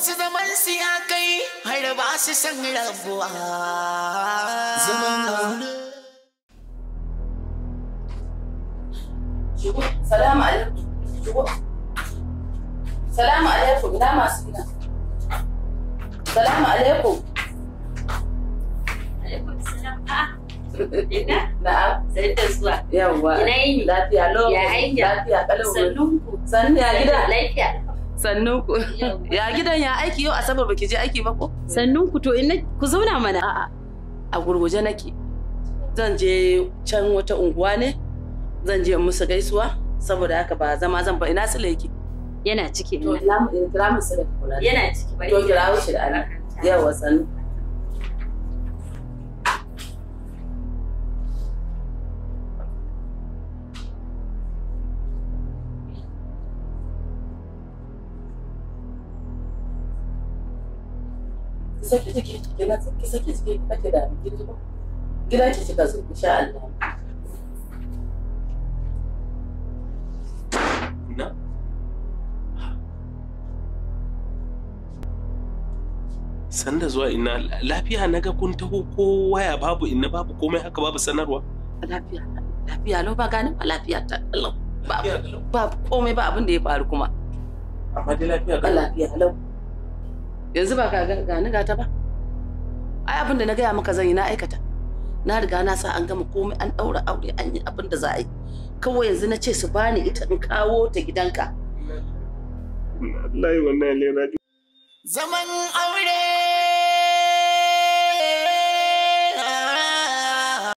Wasu zaman su ya kai har ba su san rabuwa. Zaman aure. Shigo. Salamu alaikum. Shigo. Salamu alaikum. Ina masu gida. Salamu alaikum. Alaikum salam. A'a. Ina? Na'am. Sai da zuwa. Yawwa. Ina yini? Lafiya lau. Ya hanya? Lafiya kalau. Sannunku. Sannu ya gida. Lafiya. Sannunku. Ya gidan ya aiki yau Asabar baki je aiki ba ko? Sannunku to ina ku zauna mana. A'a. A gurguje nake. Zan je can wata unguwa ne. Zan je in musu gaisuwa saboda haka ba zama zan ba ina Sule yake. Yana ciki To ina. kira mu kira mu Sule tukuna. Yana ciki bari. To kira shi da Allah. Yawwa sannu. Ki saki jiki, ki saki jiki kake da kin ji ko? Gidan ki kika zo insha Allah. Na? Sanda zuwa ina lafiya naga kun taho ko waya babu inna babu komai haka babu sanarwa. Lafiya, lafiya lau ba gani ba lafiya ta lau. Ba Lafiya lau. ba komai ba abin da ya faru kuma. Amma dai lafiya Ba lafiya lau. Yanzu ba ka gani gata ba. Ai abin da na gaya maka zan yi na aikata. Na riga na sa an gama komai an ɗaura aure an yi abin da za a yi. Kawai yanzu na ce su bani ita in kawo ta gidanka. Allah wannan ne na Zaman aure.